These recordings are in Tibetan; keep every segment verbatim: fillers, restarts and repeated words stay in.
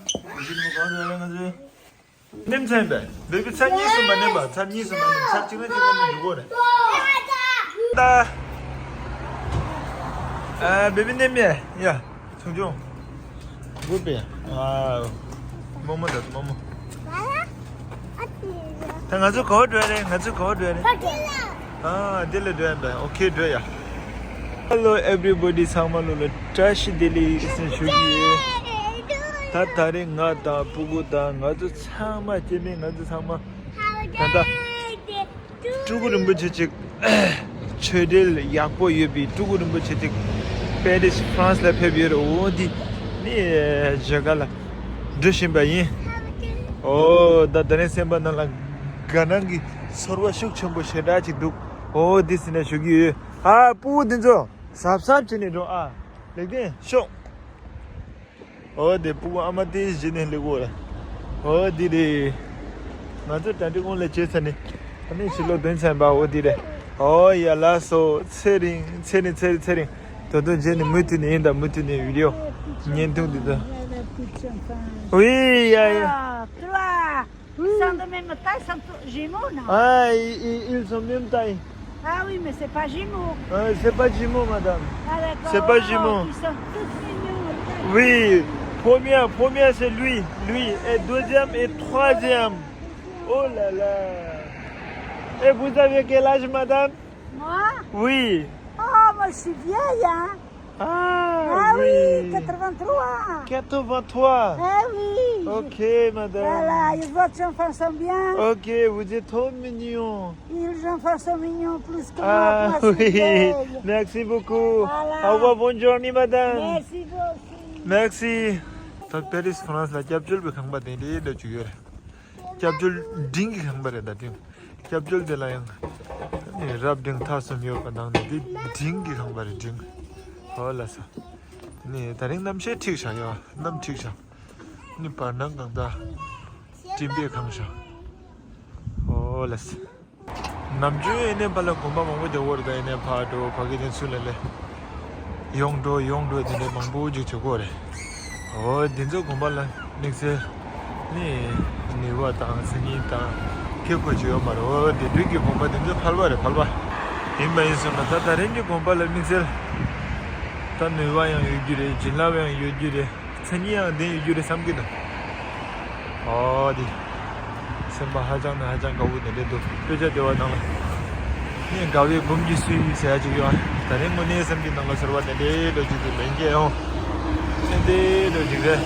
གཞི་ནི་གང་དུ་ཡོད་རེད་ང་ཚོའི། ནེམ་ཚན་པས། བེ་བི་ཚར་གཉིས་སུ་མ་ནེམ་པ། ཚར་གཉིས་སུ་མ་ནེམ། ཚར་གཅིག་ན་གཅིག་ན་ནི་འགྲོ་གོ་རེད། ད། ཨ། བེ་བི་ནེམ་ཡ། ཡ། ཆུང་ཆུང་། གུ་པེ། ཨ། མོ་མོ་ད་མོ་མོ། ད་ང་ཚོ་ག་བ་འགྲོ་ཡ་རེད། ང་ཚོ་ག་བ་འགྲོ་ཡ་རེད། ཨ། འདི་ལ་འགྲོ་ཡ་འདྲ། ཨོ་ཁེ་འགྲོ་ཡ། Hello everybody ཚང་མ་ལོ་ལ་བཀྲ་ཤིས་བདེ་ལེགས་ཟེར་ཞུ་གི་ཡོད། ད་ད་རེས་ང་དང་སྤུ་གུ་དང་ང་ཚོ་ཚང་མ་སྐྱེ་དམན་ང་ཚོ་ཚང་མ་ད་ལྟ་སྤྲུལ་སྐུ་རིན་པོ་ཆེ་ཅིག་ཆོས་འབྲེལ་ཡག་པོ་ཡོད་པའི་སྤྲུལ་སྐུ་རིན་པོ་ཆེ་ཅིག་པེ་རིས་ཧྥ་རན་སི་ལ་ཕེབས་ཡོད་རེད། འོ་འདི་ནི་བཞུགས་སྒར་ལ་འགྲོ་བཞིན་པ་ཡིན། འོ་ད་ད་རེས་སེམས་པ་ནང་ལ་དགའ་སྣང་གི་ཚོར་བ་ཤུགས་ཆེན་པོ་ཞེ་དྲག་ཅིག་འདུག་འོ་འདི་ཟེར་ནས་ཞུ་གི་ཡོད། ཨ། སྤུ་གུ་འདི་ཚོ་གཟབ་གཟབ་བྱས་ནས་འགྲོ་ཨ། ལེགས་ལྡན་ཤོག་འོ་དེ་སྤུ་གུ་ཨ་མ་དེ་གཞི་ནས་སླེབས་གོ་ར། འོ་འདི་རེད། ང་ཚོ་གྲ་སྒྲིག་སྔོན་ལ་བྱས་ཚར་ནས་ཨ་ནི་ཕྱི་ལོགས་དོན་ཚན་པ་འོ་འདི་རེད། འོ་ཡ་ལགས་སོ། ཚེ་རིང་ཚེ་རིང་ཚེ་རིང་ཚེ་རིང་། ད་དུང་རྗེས་ནས་མུ་མཐུད་ནས་ཡིན་ད། མུ་མཐུད་ནས་བི་ཌི་ཡོ་བརྙན་ཐུང་འདི་ཚོ། Oui, ya, ya. Ils sont de même taille, ils sont tous jumeaux, non? Ah, ils, ils- ils sont même taille. Ah oui, mais c'est pas jumeaux. Euh, c'est pas jumeau, madame. Ah d'accord. C'est pas jumeau. Ils sont tous mignons. Oui, première, première c'est lui, lui, et deuxième et troisième. Oh là là. Et vous avez quel âge, madame? Moi? Oui. Oh, moi je suis vieille, hein? Ah, ah oui, oui, quatre-vingt-trois. Quatre-vingt-trois. Ah oui. Ok, madame. Voilà, et votre enfant sont bien? Ok, vous êtes trop mignon. Ils enfants sont mignons plus que moi, ah, moi, je suis oui, vieille. Merci beaucoup. Voilà. Au revoir, bonne journée, madame. Merci, vous aussi. Merci. ད་པེ་རིས་ཧྥ་རན་སི་ལ་སྐྱབས་བཅོལ་བའི་ཁང་པ་དེ་འདྲའི་འདྲ་བཅུག་ཡོད་རེད། སྐྱབས་བཅོལ་འབྲིང་གི་ཁང་པ་རེད་ད་འབྲིང་། སྐྱབས་བཅོལ་དེ་ལ་ཡང་ནི་རབ་འབྲིང་ཐ་གསུམ་ཡོད་པ་ནང་ནས་འདི་འབྲིང་གི་ཁང་པ་རེད་འབྲིང་། ཨོ་ལ་ས། ནི་ད་རིང་གནམ་གཤིས་འཁྲིགས་ཤག་ཡོད་གནམ་འཁྲིགས་ཤག་ནི་བར་སྣང་གང་ལྟར་སྤྲིན་པས་གང་ཤག་ཨོ་ལ་ས། ནམ་རྒྱུན་ཨེ་ནས་ཕར་ལ་དགོན་པ་མང་པོ་རྒྱག་གི་ཡོད་རེད་ད། ཨེ་ནས་ཕར་འགྲོ་ཕ་གི་དེ་ཚུར་ལ་སླེབས། ཡོང་འགྲོ་ཡོང་འགྲོ་དེ་འདྲའི་མང་པོ་ཅིག་བྱེད་ཀྱི་ཡོད་རེད། འོ་འདི་ཚོ་དགོན་པ་ལ་དམིགས་བསལ་ནི་ནུས་པ་དང་མཚན་ཉིད་དང་ཁེ་ཁོ་ཅིག་ཡོད་མ་རེད། འོ་དེ་དུས་ཀྱི་དགོན་པ་འདི་ཚོ་ཕལ་པ་རེད་ཕལ་པ། ཡིན་པ་ཡིན་སོང་ན་ད་ད་རིང་གི་དགོན་པ་ལ་དམིགས་བསལ་ད་ནུས་པ་ཡང་ཡོད་རྒྱུ་རེད། བྱིན་རླབས་ཡང་ཡོད་རྒྱུ་རེད། མཚན་ཉིད་ཡང་ལྡན་ཡོད་རྒྱུ་རེད་བསམ་གྱི་འདུག་ཨོ་དེ། སེམས་པ་ཧ་ཅང་ནས་ཧ་ཅང་དགའ་བོ་དེ་འདྲས་འདུག་སྤྲོ་བྱ་བདེ་བ་ནང་ལ། ངས་དགའ་བའི་འབུམ་གྱིས་བསུས་ཟེར་ཡ་ཅིག་ཡོད་ཨ། ད་རིང་དངོས་གནས་སེམས་ཀྱི་ནང་ལ་ཚོར་བ་དེ་འདྲའི་ལོ་རྒྱུས་ཀྱི་ལན་སྐྱེས་ཡོང་། ཨེ་འདྲའི་ལོ་རྒྱུས་རེད།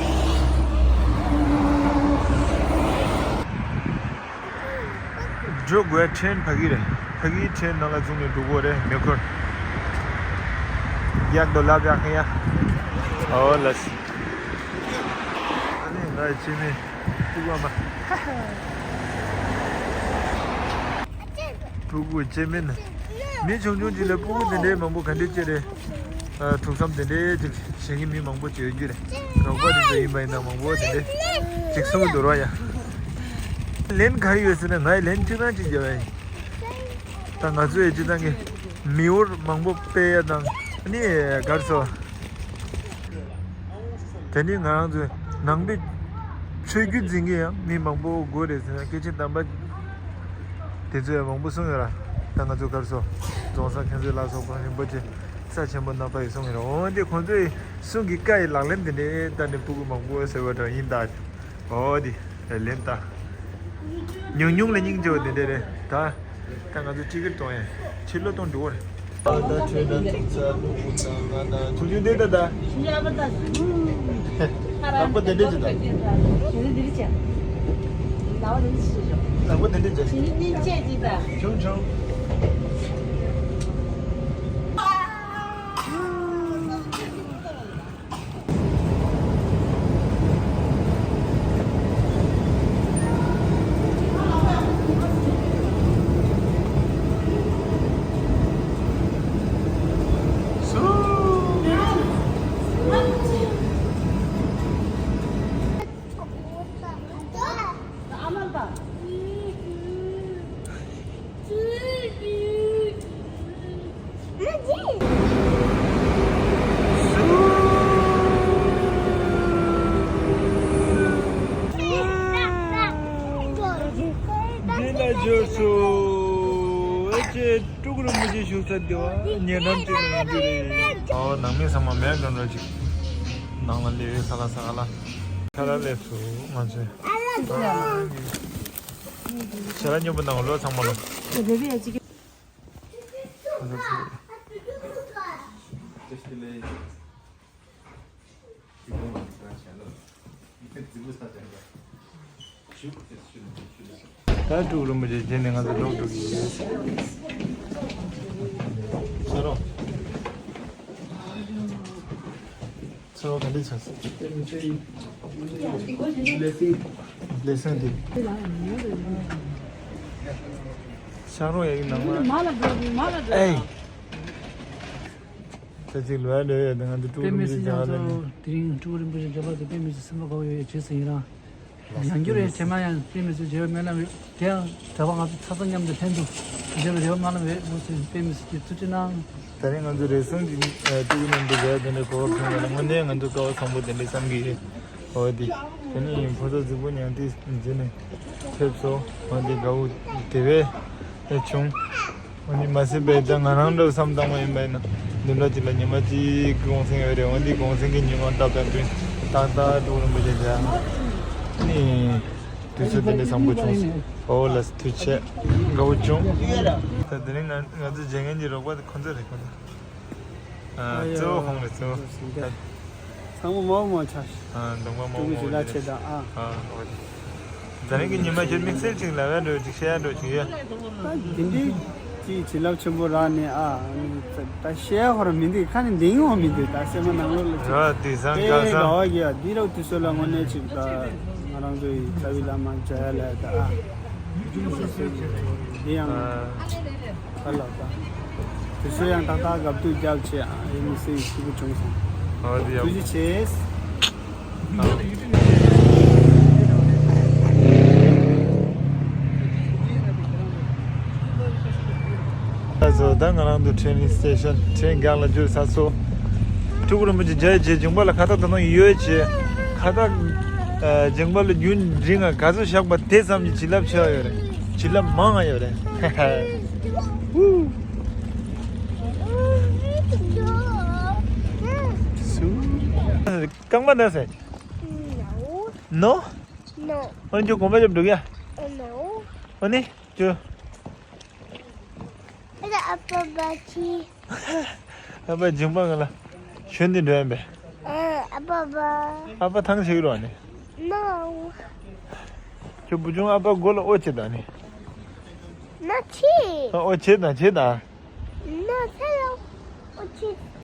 འགྲོ་དགོས་ཁྲེན་ཕ་གི་རེད། ཕ་གིའི་ཁྲེན་ནང་ལ་བཙུགས་ནས་འགྲོ་དགོས་རེད་མེ་འཁོར། ཡག་དོ་ལབ་ཡག་ཡ། ཨོ་ལ་སི། ཨ་ནི་ང་ཡི་སྐྱེ་དམན་ཕྲུ་གུ་ཨ་མ། ཕྲུ་གུ་སྐྱེ་དམན། མི་ཆུང་ཆུང་ཅིག་ལ་ཕྲུ་གུ་དེ་འདྲའི་མང་པོ་ག་འདྲས་སྐྱེ་རེད། ཨ། ཐུགས་བསམ་དེ་འདྲའི་ཅིག་བཞེས་མཁན་མི་མང་པོ་ཅིག་ཡོད་རྒྱུ་རེད། རོགས་པ་དེ་ཚོ་ཡིན་པ་ཡིན་ན་མང་པོ་དེ་འདྲས་ཅིག་གསུང་གི་འདུག་ར་ཡ། ལན་ག་རེ་ཡོད་ཟེར་ན་ང་ཡི་ལན་ཅི་ཙང་ཅིག་རྒྱབ་ཡ་ཡིན། ད་ང་ཚོ་ཡི་སྤྱི་བཏང་གི་མི་འོར་མང་པོ་སྤེལ་ཡ་དང་ནི་གར་སོ། དེ་ནི་ང་རང་ཚོའི་ནང་པའི་ཆོས་བརྒྱུད་འཛིན་མཁན་ཡང་མི་མང་པོ་དགོས་རེད་ཟེར་ན། སྐྱེས་ཆེན་དམ་པ་དེ་ཚོས་ཡང་མང་པོ་གསུངས་ཡོད་ར། ད་ང་ཚོ་གར་སོ་རྫོང་སར་མཁན་ཟུར་ལ་སོགས་གོང་རིན་པོ་ཆེ་ས་ཆེན་པོ་རྣམ་པ་ཡིས་གསུངས་ཡོད་ར། འོན་ཏེ་ཁོང་ཚོའི་གསུང་གི་བཀའ་ཡི་ལག་ལེན་དེ་འདྲའི་ལྟར་ནས་ཕྲུ་གུ་མང་པོ་ཟེར་བ་འདྲ་ཡིན་ད། འོ་དེ་ལེན་ད། ཉུང་ཉུང་ལ་སྙིང་རྗེ་བ་དེ་འདྲ་རེད་ད། ད་ང་ཚོ་ཊི་ཀེ་ཊི་གཏོང་ཡས་ཕྱི་ལོགས་གཏོང་འགྲོ་བ་རེད། ཨ་ད་ཁྱོད་ད་ཐུག་ཚར་ལུག་གུ་དང་ང་དང་ཆུང་ཆུང་དེ་ད་ད། ལག་པ་དེ་འདྲས་ཅིག་ད། ལག་པ་དེ་འདྲས་ཅིག་ཆུང་ཆུང་། ཤུགས་ཚ་འདི་བ་ཉེ་འགྲམ་ཅིག་ལ་ཡོང་རྒྱུ་རེད། ཨོ་ནང་མི་ཚང་མ་མེད་འགྲོ་འགྲོ་ཅིག་ནང་ལ་སླེབས་ཡོད། ས་ལ་ས་ལ་ཁ་ལ་སླེབས་སོང་ང་ཚོས། ཞལ་ལག་སྙོམས་པོ་གནང་རོགས་ཚང་མ་ལ། རེ་རེ་ཡ་ཅིག་ད་སྤྲུལ་རིན་པོ་ཆེ་བྱས་ནས་ང་ཚོ་ལོག་འགྲོ་གི་ཡིན། ཚེ་རོགས། ཚེ་རོགས་ག་འདྲ་བྱས་སོང་། ལེ་ཚན་འདི། ཤག་རོགས་ཡ་གི་ནང་མ། ཨེ། ད་ཅིག་ལོས་ལོས་ཡོད་དེ་ང་ཚོ་དཔེ་མི་སྲིད་ཀྱང་ཚོ་དེ་རིང་སྤྲུལ་རིན་པོ་ཆེ་མཇལ་བ་དེ་དཔེ་མི་སྲིད་སེམས་པ་དགའ་བོ་ཡོད་བྱས་སུ་ཡིན་རང་། ཡང་བསྐྱར་རེ་ཐེངས་མ་ཡང་དཔེ་མི་སྲིད་མཇལ་བ་སྨོན་ལམ་ཡོད། དེ་ཡང་གྲྭ་པ་ང་ཚོ་ཚ་ཚ་མཉམ་དུ་ལྷན་དུ་མཇལ་བའི་རེ་བ་སྨོན་ལམ་ཡོད་མོ་ཚོས་དཔེ་མི་སྲིད་ཀྱི་ཐུགས་རྗེ་གནང་། ད་རིང་ང་ཚོ་རེ་ཟུང་གི་སྤྲུལ་སྐུ་རྣམས་ཀྱི་མཇལ་དེ་འདྲའི་གོ་སྐབས་བྱུང་བ་ལ་དངོས་གནས་ང་ཚོ་སྐལ་བ་བཟང་པོ་དེ་འདྲ་བསམ་གྱི་ཡོད། འོ་དེ། དེ་ནས་ཕོ་གསར་གཟུགས་པོ་མྱང་ཏིས་འཛིན་ནས་ཕེབས་སོ། འོ་དེ་དགའ་བོ་དེ་བས་བྱུང་། འོ་ནི་མ་སྲིད་པའི་ད་ང་རང་འདྲ་བསམ་བཏང་བ་ཡིན་པ་ཡིན་ན་བདུན་ཕྲག་གཅིག་ལ་ཉི་མ་གཅིག་གུང་སེང་ཡོད་རེད། འོ་འདི་གུང་སེང་གི་ཉིན་མོ་ད་བན་བུན་ཏག་ཏག་སྤྲུལ་རིན་པོ་ཆེ་མཇལ་ནི་དུས་ཚོད་དེ་འདྲ་བཟང་པོ་བྱུང་སོང་། འོ་ལ་དུས་ཆད་དགའ་བོ་བྱུང་། ད་དེ་རིང་ང་ང་ཚོ་མཇལ་མཁན་གྱི་རོགས་པ་དེ་ཁོ་ཚོ་རེད་ཁོ་ཚོ། ཨ་གཙོ་བོ་ཁོང་རེད་གཙོ་བོ། ཚང་མ་མོག་མོག་ཆགས། ཨ་གདོང་པ་མོག་མོག་ལ་ཆེ་ད་ཨ། ཨ་འོ་དེ། ད་རིང་གི་ཉི་མ་ཁྱོད་དམིགས་བསལ་ཅིག་ལབ་ཡ་འགྲོ་ཅིག་བཤད་ཡ་འགྲོ་ཅིག་ཡོད། ད་དེ་འདྲའི་ཅིག་བྱིན་རླབས་ཆེན་པོ་རག་ནས་ཨ། ད་བཤད་ཡ་ཁོ་རང་མི་འདུག་ཁ་ནས་འདེང་ཡོང་མི་འདུག་ད་སེམས་པ་ནང་ལོགས་ལ་ཅིག་ར་དེ་སང་དེ་ག་སང་དགའ་བ་གི་ཡ་འདི་རག་དུས་ཚོད་ལ་དངོས་གནས་ཅིག་ད་ང་རང་ཚོ་ཡི་རྩ་བའི་བླ་མ་མཇལ་ཡ་ལ་ད་ཨ། འདི་ཡང་། ཨ། ཨ་ལགས་ད། དེ་ཚོ་ཡང་ཏག་ཏག་དགའ་སྡུག་རྒྱབ་བྱས་ཨ་ཡིན་མི་སྲིད་ཡིན་ཤུགས་པོ་བྱུང་སོང་། ཨ་དེ་ཡག་པོ། ཐུགས་རྗེ་ཆེ། ཨ་ད་ང་རང་ཚོ་ཊེན་ནིང་སི་ཊེ་ཤན་ཊེན་རྒྱང་ལ་འཇུག་ཚར་སོང་། སྤྲུལ་སྐུ་རིན་པོ་ཆེ་མཇལ་རྗེས་འཇུག་པ་ལ་ཁ་ཏ་ད་ནང་ཡོད་བྱས་ཁ་ཏ་འཇུག་པ་ལ་རྒྱུན་རིང་ང་ག་ཚོད་བཞག་པ་དེ་ཙམ་གྱི་བྱིན་རླབས་ཆེ་བ་ཡོད་རེད། བྱིན་རླབས་མང་ང་ཡོད་རེད། རྐང་པ་ན་ཟེར། ནོ། ནོ། ཨོ་ནི་ཁྱོད་གོམ་པ་རྒྱབ་འགྲོ་གི་ཡ། ནོ། ཨོ་ནི་ཁྱོད། ཨ་ཨ་པ་པ་ཁྱི། ཨ་ཕ་སྦྱིན་པ་ང་ལ་ཞོན་འདི་འགྲོ་ཡིན་པས། ཨ་ཨ་པ་པ། ཨ་ཕ་ཐང་ཆད་རོགས་ནི། ནོ། ཁྱོད་བུ་ཆུང་ཨ་ཕ་མགོ་ལ་ཨོ་བྱེད་དང་ནི། ན་ཆི། ཨོ་བྱེད་དང་བྱེད་དང་།